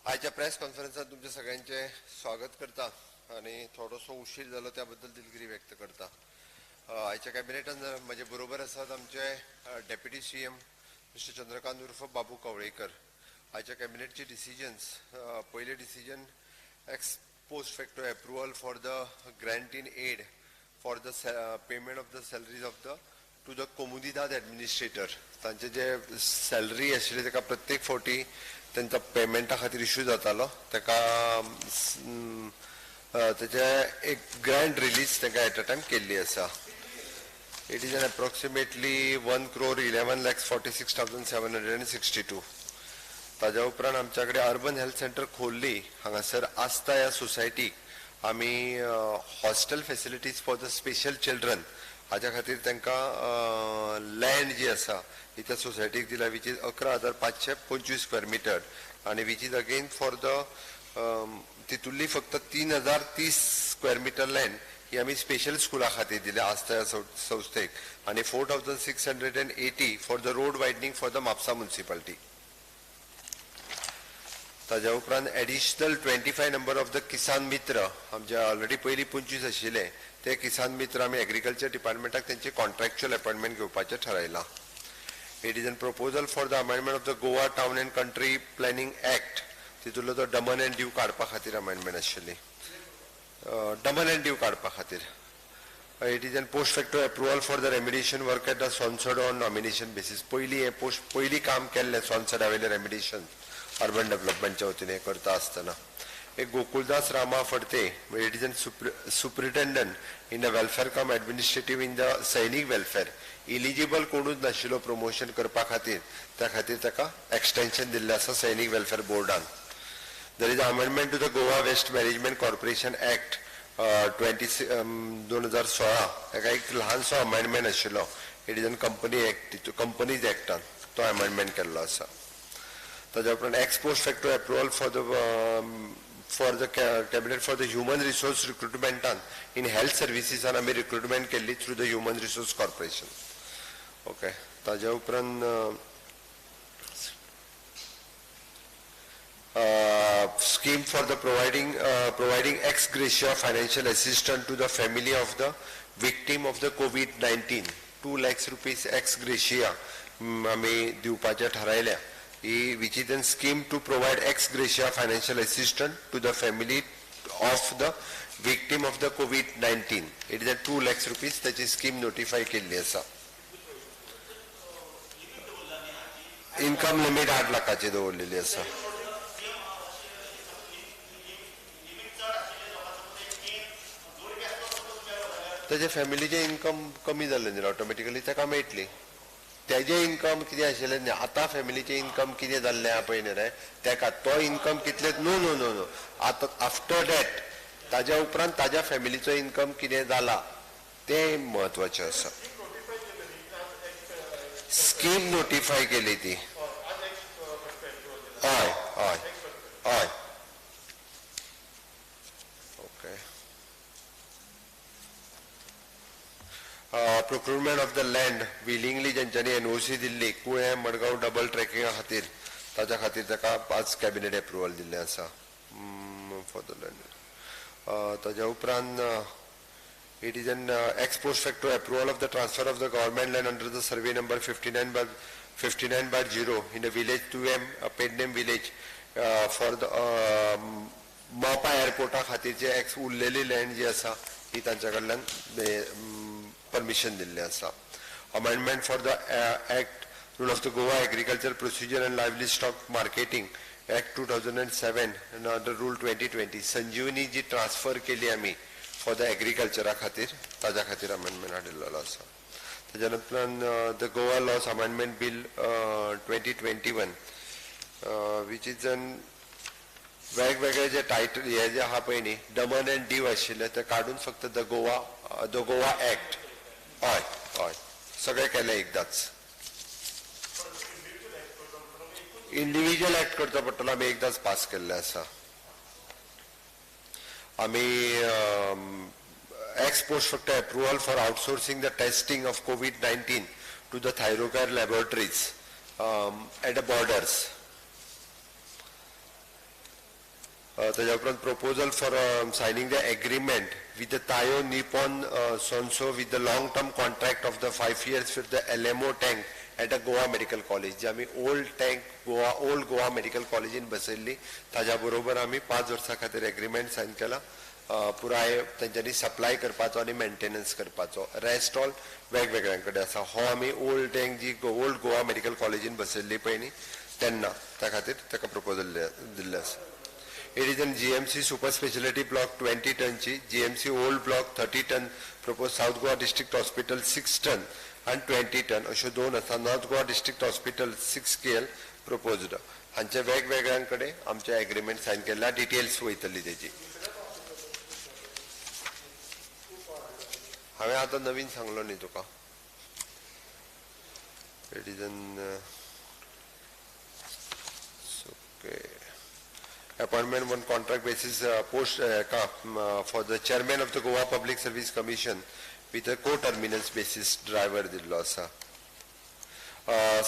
आयच्या प्रेस कॉन्फरन्सात तुमचे सगळ्यांचे स्वागत करता आणि थोडोसो उशीर जालो त्याबद्दल दिलगिरी व्यक्त करता. आयच्या कॅबिनेटान म्हजे बरोबर आसात आमचे डेप्युटी सीएम मिस्टर चंद्रकांत उर्फ बाबू कवळेकर. आयच्या कॅबिनेटचे डिसिजन्स, पयले decision ex post facto approval for the grant in aid for the payment of the salaries of the to the Comunidade administrator. तांचे जे सॅलरी आशिल्ली ताका प्रत्येक फावटी तांच्या पेमेंटा खातीर इश्यू जातालो, ताका तेचे एक ग्रँट रिलीज तांकां एट अ टायम केल्ली आसा. It is an approximately 1,11,46,762. ताज्या उपरांत आमच्या कडेन अर्बन हेल्थ सेंटर खोर्ली हांगासर आस्था ह्या सोसायटीक आमी hostel facilities for the special children हाज्या खातीर तांकां लँड जी आसा ही त्या सोसायटीक दिला, which is 11,525 square metre आनी which is again for the तितुल्ली फक्त 3,030 स्क्वेअर मिटर लँड ही आमी स्पेशल स्कुला खातीर दिल्या आस्था ह्या संस्थेक आनी 4,680 for the road widening for the Mapusa municipality. ताज्या उपरांत additional 25 number of the Kisan Mitra, आमचे ऑलरेडी पयलीं 25 आशिल्ले ते किसान मित्र आमी एग्रीकल्चर डिपार्टमेंटाक तेंचे कॉन्ट्रॅक्च्युअल अपॉयंटमेंट घेवपाचें ठरायलां. It is an proposal for the amendment of the Goa town and country planning act, तितूंतलो तो दमन एंड दीव काडपा खातीर अमेंडमेंट आशिल्ली, दमन एंड दीव काडपा खातीर. It is an post facto approval for the remediation work at the Sonsodo on nomination basis. पयलीं हें पोस्ट पयलीं काम केल्लें सोनसडा वयलें रेमिडिएशन अर्बन डेव्हलपमेंटच्या वतीन हें करता आसतना. एक Gokuldas Rama Phadte, it is an superintendent in the welfare cum administrative in the Sainik welfare, eligible कोणूच नाशिल्लो प्रमोशन करपा खातीर, त्या खातीर ताका एक्सटेन्शन दिल्लें आसा सैनीक welfare बोर्डान. There is amendment to the Goa waste management corporation act 2016, ताका एक ल्हानसो अमेंडमेंट आशिल्लो. It is an company act, companies एक्टान तो अमेंडमेंट केल्लो आसा. ताज्या उपरांत ex post facto approval for the cabinet for the human resource रिक्रुटमेंटान in health सर्विसीसान आमी रिक्रुटमेंट केल्ली through the human resource corporation. Okay, ताज्या उपरांत scheme for the providing ex gratia financial assistance to the family of the victim of the COVID-19, 2 lakhs rupees ex gratia आमी दिवपाचें थारायल्या. ही which is an scheme to provide ex gratia financial assistance to the family of the victim of the COVID-19. It is a 2 lakhs rupees ताची scheme notify केल्ली आसा. Income limit 8 लाखाची दवरलेली आसा. ताजे फॅमिलीचें income कमी जाल्लें न्ही, ऑटोमॅटिकली ताका मेळटली. तेजें इन्कम कितें आशिल्लें न्ही, आतां फॅमिलीचें इन्कम कितें जाल्लें आहा पळय न्ही रे, ताका तो इन्कम कितले न्हू न्हू न्हू न्हू आतां आफ्टर that ताज्या उपरांत ताज्या फॅमिलीचो इन्कम कितें जाला तें म्हत्वाचें आसा. स्कीम नोटिफाय केली ती. हय हय हय okay. Procurement of the land willingly जेंच्यांनी एनओसी दिल्ली कुळें मडगांव डबल ट्रॅकिंगा खातीर, ताच्या खातीर ताका आज कॅबिनेट एप्रुवल दिल्लें आसा फॉर the land. ताज्या उपरांत it is an ex post facto approval of the transfer of the government land under the survey number 59/59/0 in the village Tuem, Pednem village for the Mopa एअरपोर्टा खातीर जे x उरलेली land जी आसा ही तांच्या कडल्यान permission दिल्लें आसा. Amendment for the act rule of the Goa agriculture procedure and lively stock marketing act 2007 under rule 2020 Sanjeevani ji transfer केली आमी फॉर the एग्रीकल्चरा खातीर, ताज्या खातीर अमेंडमेंट हाडिल्लो आसा. ताज्या नंतर the Goa laws amendment bill 2021 which is an वेगवेगळे जे टायटल हे जे आहा पळय न्ही दमन एंड दीव आशिल्ले ते काडून फक्त the Goa act. हय हय सगळें केलें एकदांच. इंडिव्हिज्युअल एक्ट करचो पडटलो, आमी एकदांच पास केल्लें आसा. आमी ex post facto approval for outsourcing the testing of COVID-19 to the Thyrocare laboratories at the borders. ताज्या उपरांत proposal for signing the agreement with the Taiyo Nippon Sosei with the long term contract of the 5 years with the LMO tank at a Goa Medical College, जे आमी old tank Goa old Goa medical कॉलेजीन बसयल्ली, ताज्या बरोबर आमी 5 वर्सां खातीर agreement sign केला, पुराय तेंच्यांनी सप्लाय करपाचो आनी मेंटेनन्स करपाचो. रेस्ट ऑल वेगवेगळ्यां कडेन आसा. हो आमी ओल्ड टँक जी ओल्ड गोवा मेडिकल कॉलेजीन बसयल्ली पळय न्ही, तेन्ना त्या खातीर ताका प्रपोजल दिल्लें आसा. It is an GMC super speciality block 20 टनची, GMC old block 30 ton propose, South Goa District Hospital 6 ton आनी 20 टन अश्यो दोन आसा. North Goa District Hospital 6 KL proposed. हांचे वेगवेगळ्यां कडेन आमचे एग्रीमेंट सायन केल्ल्या, डिटेल्स वयतली तेजी. हांवें आतां नवीन सांगलो न्ही तुका. It is an okay appointment on contract basis post for the chairman of the Goa Public Service Commission with a co-terminus basis driver दिल्लो आसा.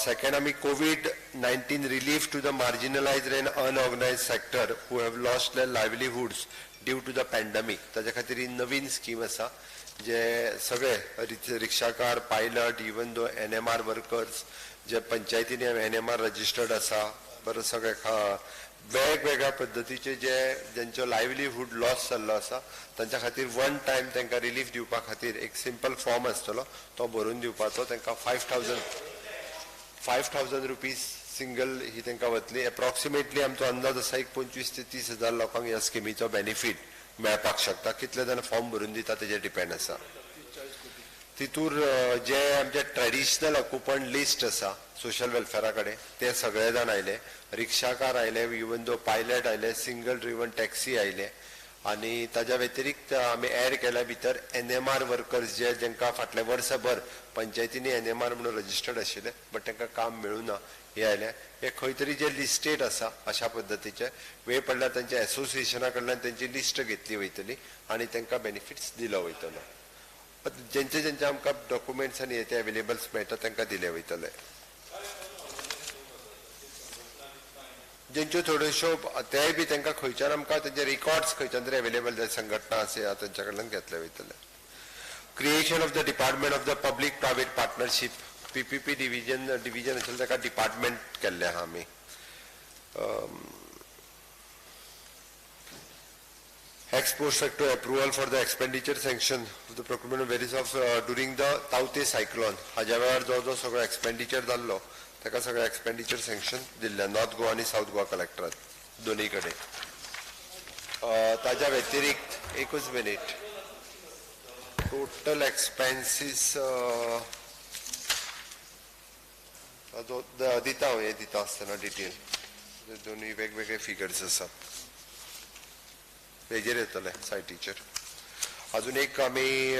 सेकंड, आमी COVID-19 relief to the marginalized and unorganized sector who have lost their livelihoods due to the pandemic, ताच्या खातीर ही नवीन scheme आसा, जे सगळे रिक्षाकार, pilot, even though NMR workers, जे पंचायतीनी NMR registered आसा, बरं सगळे वेगवेगळ्या पद्दतीचे जे ज्यांचो लायवलीहूड लॉस जाल्लो आसा, तांच्या खातीर वन टायम तांकां रिलीफ दिवपा खातीर एक सिंपल फॉर्म आसतलो, तो भरून दिवपाचो. तांकां ₹5,000 single ही तांकां वतली. एप्रॉक्सिमेटली आमचो अंदाज आसा, एक 25 ते 30 हजार लोकांक ह्या स्किमीचो बेनिफीट मेळपाक शकता. कितले जाण फॉर्म भरून दिता तेजेर डिपेंड आसा. तितूर जे आमचे ट्रेडिशनल ऑक्युपंट लिस्ट आसा सोशल वेलफेरा कडेन, ते सगळे जाण आयले, रिक्षाकार आयले, इवन दो पायलट आयले, सिंगल ड्रिवन टॅक्सी आयले आनी ताज्या व्यतिरिक्त आमी एड केल्या भितर एनएमआर वर्कर्स, जे जांकां फाटल्या वर्सभर पंचायतींनी एनएमआर म्हणून रजिस्टर्ड आशिल्ले, बट तांकां काम मेळूना, हे आयले. हे खंय तरी जे लिस्टेड आसा अशा पद्दतीचे, वेळ पडल्यार तांच्या एसोसिएशना कडल्यान तेंची लिस्ट घेतली वयतली आनी तांकां बेनिफिट्स दिलो वयतलो. जेंचे जेंचे आमकां डॉक्युमेंट्स आनी हे ते अवेलेबल्स मेळटा, तांकां दिले वयतले. जेंच्यो थोड्योश्यो तेय बी तांकां खंयच्यान आमकां तेंचे रिकॉर्ड्स खंयच्यान तरी अवेलेबल जाय, संघटना आसा, तांच्या कडल्यान घेतले वयतले. Creation of the Department of the Public Private Partnership, PPP division आशिल्लें, ताका डिपार्टमेंट केल्लें आहा आमी. Ex post facto approval for the expenditure sanction of the procurement of various of during the Tauktae cyclone. हाज्या वेळार जो जो सगळो एक्सपेंडिचर जाल्लो, ताका सगळें एक्सपेंडिचर सँक्शन दिल्लें नॉर्थ गोवा आनी सावथ गोवा कलेक्टरान दोनूय कडेन. ताज्या व्यतिरिक्त, एकूच मिनीट, टोटल एक्सपेन्सीस दिता हांव, हें दिता आसतना डिटेल. दोनूय वेगवेगळे फिगर्स आसात, हेजेर येतले सायटीचेर. अजून एक आमी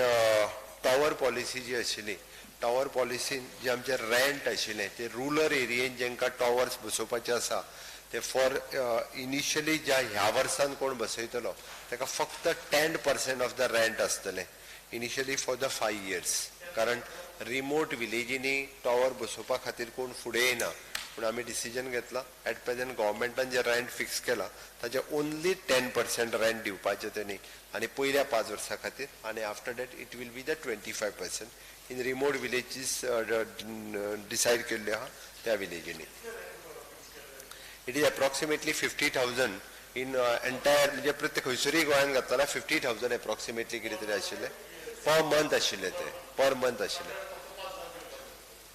टावर पॉलिसी जी आशिल्ली, टावर पॉलिसीन जे आमचे रेंट आशिल्लें, ते रुरल एरियेन जांकां टावर्स बसोवपाचे आसा, ते फॉर इनिशियली ज्या ह्या वर्सान कोण बसयतलो ताका फक्त 10% of the rent आसतलें initially for the 5 years, कारण रिमोट विलेजींनी टावर बसोवपा खातीर कोण फुडें येना. पूण आमी डिसिजन घेतला, एट प्रेझेंट गव्हर्मेंटान जे रेंट फिक्स केला ताचे ओन्ली 10% रेंट दिवपाचें तेणी आनी पयल्या 5 वर्सां खातीर आनी after that it will be the 25% in remote villages decide केल्ले आहा त्या विलेजींनी. It is approximately 50,000 in entire, म्हणजे प्रत्येक खंयसरूय गोंयान घातला जाल्यार 50,000 एप्रॉक्सिमेटली कितें तरी आशिल्लें, पर मंथ आशिल्लें ते, पर मंथ आशिल्लें.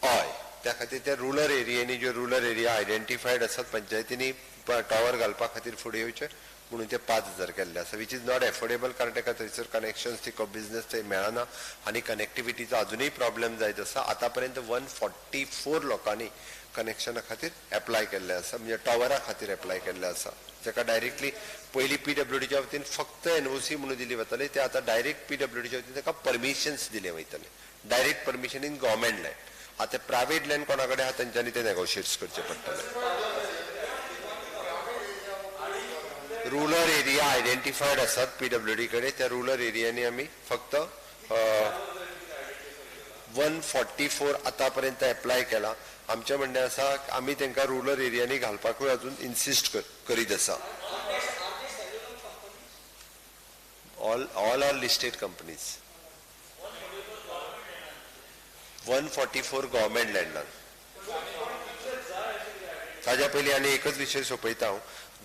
हय, त्या खातीर ते रुरल एरियांनी, ज्यो रुरल एरिया आयडेंटिफायड आसात, पंचायतींनी टावर घालपा खातीर फुडें येवचे म्हणून ते 5,000 केल्ले आसा, which is not affordable, कारण ताका थंयसर कनेक्शन्स, ती बिजनेस थंय मेळना आनी कनेक्टिविटीचो अजुनूय प्रॉब्लेम जायत आसा. आतां पर्यंत 144 लोकांनी कनेक्शना खातीर एप्लाय केल्ले आसा, म्हणजे टॉवरा खातीर एप्लाय केल्ले आसा. जाका डायरेक्टली पयलीं पीडब्ल्यूडीच्या वतीन फक्त एनओसी म्हणून दिली वताली, ते आतां डायरेक्ट पीडब्ल्यूडीच्या वतीन ताका परमिशन्स दिले वयतले, direct permission in government land. आतां प्रायवेट लँड कोणा कडेन आहा, तेंच्यांनी ते नेगोशिएट करचे पडटले. रुरल एरिया आयडेंटिफायड आसात पीडब्ल्यूडी कडेन, त्या रुरल एरियांनी आमी फक्त 144 आतां पर्यंत एप्लाय केला. आमचें म्हणणें आसा, आमी तांकां रुरल एरियांनी घालपाकूय अजून इन्सिस्ट करीत आसा. All are listed companies. 144 government लँडान. ताज्या पयलीं आनी एकच विशय सोंपयता हांव.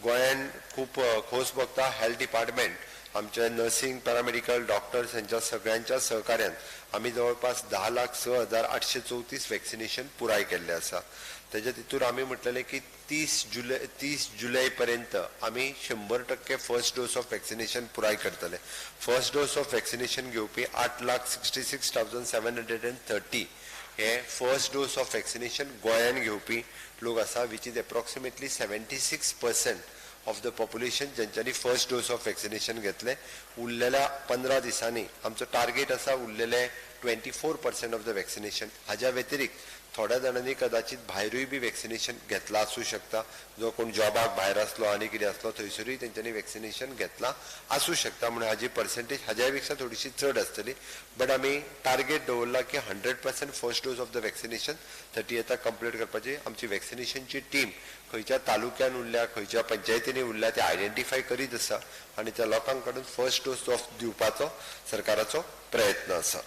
गोंयान खूब खोस भोगता, हेल्थ डिपार्टमेंट आमचे नर्सिंग, पॅरामेडिकल, डॉक्टर्स हांच्या सगळ्यांच्या सहकार्यान आमी जवळपास 10,06,834 वॅक्सिनेशन पुराय केल्लें आसा. तेज्या तितूर आमी म्हटलेलें की 30 जुलय पर्यंत आमी 100% फर्स्ट डोस ऑफ वॅक्सिनेशन पुराय करतले. फर्स्ट डोस ऑफ वॅक्सिनेशन घेवपी 8,66,730 हे फर्स्ट डोस ऑफ वॅक्सिनेशन गोंयान घेवपी लोक आसा, which is approximately 76% of the population ज्यांच्यांनी फर्स्ट डोस ऑफ वॅक्सिनेशन घेतले. उरलेल्या 15 दिसांनी आमचो टार्गेट आसा उरलेले 24% ऑफ the vaccination. हाज्या व्यतिरिक्त थोड्या जाणांनी कदाचित भायरूय बी वॅक्सिनेशन घेतला आसूं शकता. जो कोण जॉबाक भायर आसलो आनी कितें आसलो थंयसरूय तेंच्यांनी वॅक्सिनेशन घेतला आसूं शकता, म्हणून हाजी पर्सेंटेज हाज्या पेक्षा थोडीशी चड आसतली. बट आमी टार्गेट दवरला की 100% first dose of the vaccination 30th complete करपाची. आमची वॅक्सिनेशनची टीम खंयच्या तालुक्यान उरल्या, खंयच्या पंचायतींनी उरल्या ते आयडेंटिफाय करीत आसा आनी त्या लोकांक कडून फर्स्ट डोस ऑफ दिवपाचो सरकाराचो प्रयत्न आसा.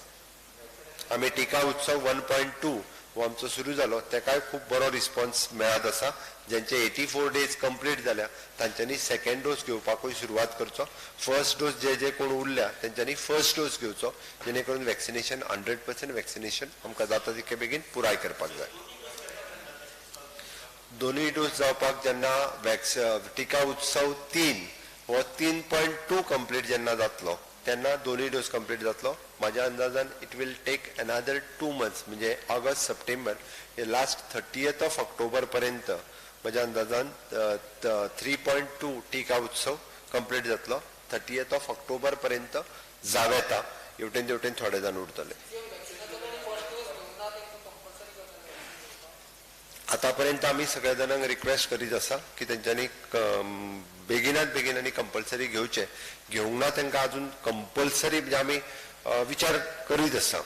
आमी टिका उत्सव 1.2 हो आमचो सुरू जालो, तेकाय खूब बरो रिस्पॉन्स मेळत आसा. ज्यांचे 84 डेज कंप्लीट जाल्या तांच्यांनी सेकंड डोस घेवपाकूय सुरवात करचो. फर्स्ट डोस जे जे कोण उरल्या तेंच्यांनी फर्स्ट डोस घेवचो, जेणे करून वॅक्सिनेशन 100% वॅक्सिनेशन आमकां जाता तितके बेगीन पुराय करपाक जाय. दोनूय डोस जावपाक जेन्ना टिका उत्सव 3 हो 3.2 कंप्लीट जेन्ना जातलो तेन्ना दोनूय डोस कंप्लीट जातलो. म्हाज्या अंदाजान it will take another 2 months, म्हणजे ऑगस्ट सप्टेंबर हे लास्ट 30th of October पर्यंत म्हाज्या अंदाजान 3.2 टिका उत्सव कंप्लीट जातलो. 30th of October पर्यंत जावं येता, हेवटेन तेवटेन थोडे जाण उरतले. आतापर्यंत आमी सगळ्या जाणांक रिक्वेस्ट करीत आसा की तेंच्यांनी बेगिनात बेगीन आनी कंपल्सरी घेवचे. घेवंक ना तांकां अजून कंपल्सरी म्हणजे आमी विचार करीत आसा.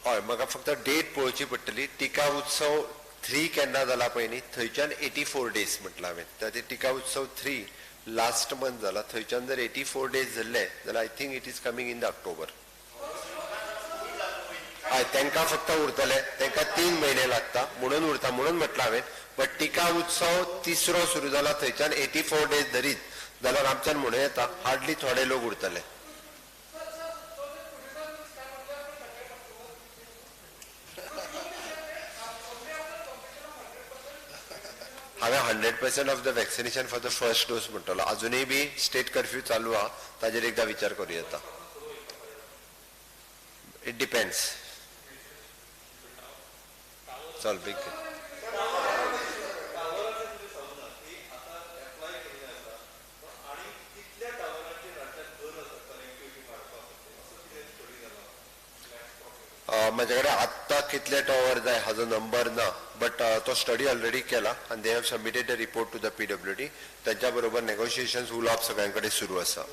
हय, म्हाका फक्त डेट पळोवची पडटली. टिका उत्सव 3 केन्ना जाला पळय न्ही, थंयच्यान 84 डेज म्हटलां हांवें. त्या खातीर टिका उत्सव 3 लास्ट मंथ जाला, थंयच्यान जर 84 डेज जाल्ले जाल्यार I think it is coming in the October. हय, तांकां फक्त उरतले, तांकां 3 म्हयने लागता म्हणून उरता म्हणून म्हटलां हांवें. बट टिका उत्सव 3रो सुरू जाला थंयच्यान 84 डेज धरीत जाल्यार आमच्यान म्हणूं येता हार्डली थोडे लोक उरतले. हांवें 100% of the vaccination for the first dose म्हणटलो. अजुनूय बी स्टेट कर्फ्यू चालू आहा, ताजेर एकदां विचार करूं येता. It depends. चल बेग. म्हाजे कडेन आत्तां कितले टॉवर जाय हाजो नंबर ना, बट तो स्टडी ऑलरेडी केला आनी they have submitted the report to the PWD. तांच्या बरोबर नेगोशिएशन्स उलोवप सगळ्यां कडेन सुरू आसा.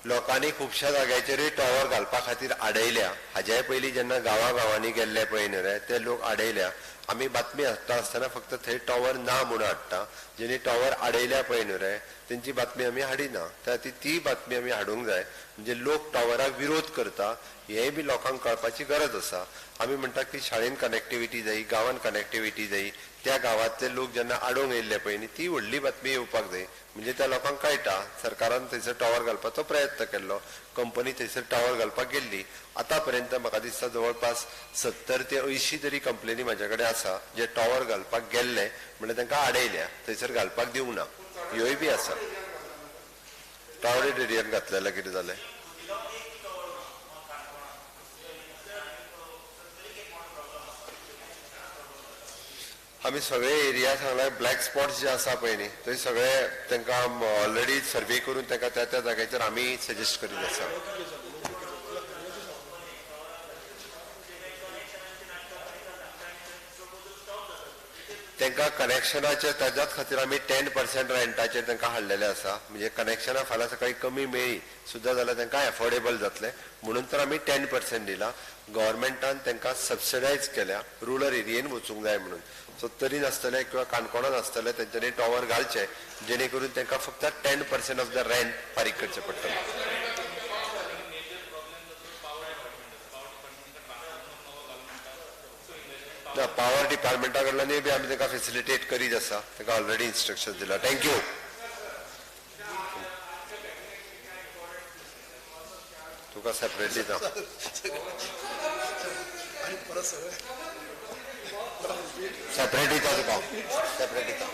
लोकांनी खुबश्या जाग्याचेरूय टॉवर घालपा खातीर आडयल्या. हाज्याय पयलीं जेन्ना गांवा गांवांनी गेल्ले पळय न्हू रे, ते लोक आडयल्या. आमी बातमी हाडटा आसतना फक्त थंय टॉवर ना म्हणून हाडटा. जेणी टॉवर आडयल्या पळय न्हू रे तेंची बातमी आमी हाडिना. त्या खातीर ती बातमी आमी हाडूंक जाय. म्हणजे लोक टॉवराक विरोध करता हेंय बी लोकांक कळपाची गरज आसा. आमी म्हणटा की शाळेन कनेक्टिविटी जाय, गांवान कनेक्टिविटी जाय. त्या गांवांतले लोक जेन्ना आडोवंक येयल्ले पळय न्ही, ती व्हडली बातमी येवपाक जाय. म्हणजे त्या लोकांक कळटा सरकारान थंयसर टॉवर घालपाचो प्रयत्न केल्लो, कंपनी थंयसर टॉवर घालपाक गेल्ली. आतां पर्यंत म्हाका दिसता जवळपास 70 ते 80 तरी कंप्लेनी म्हाज्या कडेन आसा जे टॉवर घालपाक गेल्ले म्हणजे तांकां आडयल्या, थंयसर घालपाक दिवंक ना. ह्योय बी आसा. टॉवर एरियान घातलेलें कितें जालें? आमी सगळे एरिया सांगला ब्लॅक स्पॉट्स जे आसा पळय न्ही थंय सगळे तांकां ऑलरेडी सर्वे करून तांकां त्या त्या जाग्याचेर आमी सजेस्ट करीत आसा. तांकां कनेक्शनाचे ताज्याच खातीर आमी 10% रेंटाचेर तांकां हाडलेले आसा. म्हणजे कनेक्शनां फाल्यां सकाळी कमी मेळ्ळी सुद्दां जाल्यार तांकां एफोर्डेबल जातलें म्हणून तर आमी 10% दिला. गव्हर्मेंटान तांकां सबसिडायज केल्या रुरल एरियेन वचूंक जाय म्हणून. सो तरी नासतले किंवा काणकोणान आसतले तेंच्यांनी टॉवर घालचे जेणे करून तांकां फक्त 10% ऑफ the rent फारीक करचें पडटलें. ना, पावर डिपार्टमेंटा कडल्यानूय बी आमी तांकां फेसिलिटेट करीत आसा. तांकां ऑलरेडी इन्स्ट्रक्शन दिला. Thank you. तुका सेपरेटली दिता. आणि परत सगळं सेपरेट दिता तुका, सेपरेट दिता.